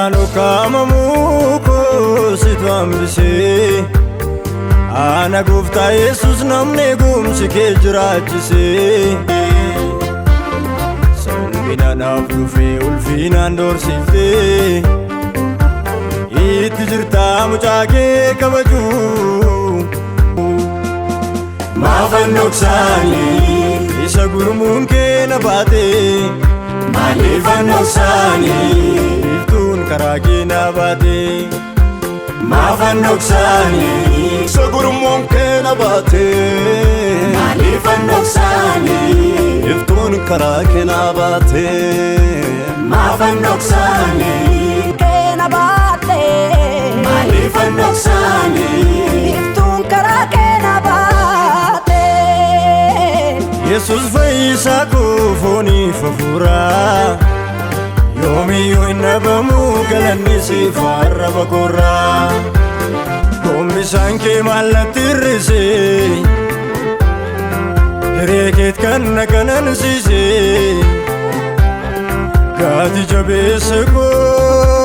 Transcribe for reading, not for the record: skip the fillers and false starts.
Jalaan ukkaamamuu koo situ hambisee. Ana Gooftaa Yesus namni eegumsi kee jiraachisee. Salphina naaf dhufee ulfinaan doorsiftee. Itti jirtaa mucaa kee kabajuu. Maafan dhoksaanii isa gurmuun kee na baate. Maaliifan dhoksaanii iftuun karaa kee na baate. Maafan dhoksaanii Isa gurmuun kee na baate. Maaliifan dhoksaanii Iftuun karaa kee na baate. Maafan dhoksaanii Kee na baate. Maaliifan dhoksaanii Iftuun karaa kee na baate. Yesus fayyisaa koo fooniif hafuuraa. Yoomiyyuu hin dhabamu galanni siif arraba koorraa. Gombisaan kee maallatti hir'isee, hiree keet kan na kanansiise. Gaati jabeessa koo.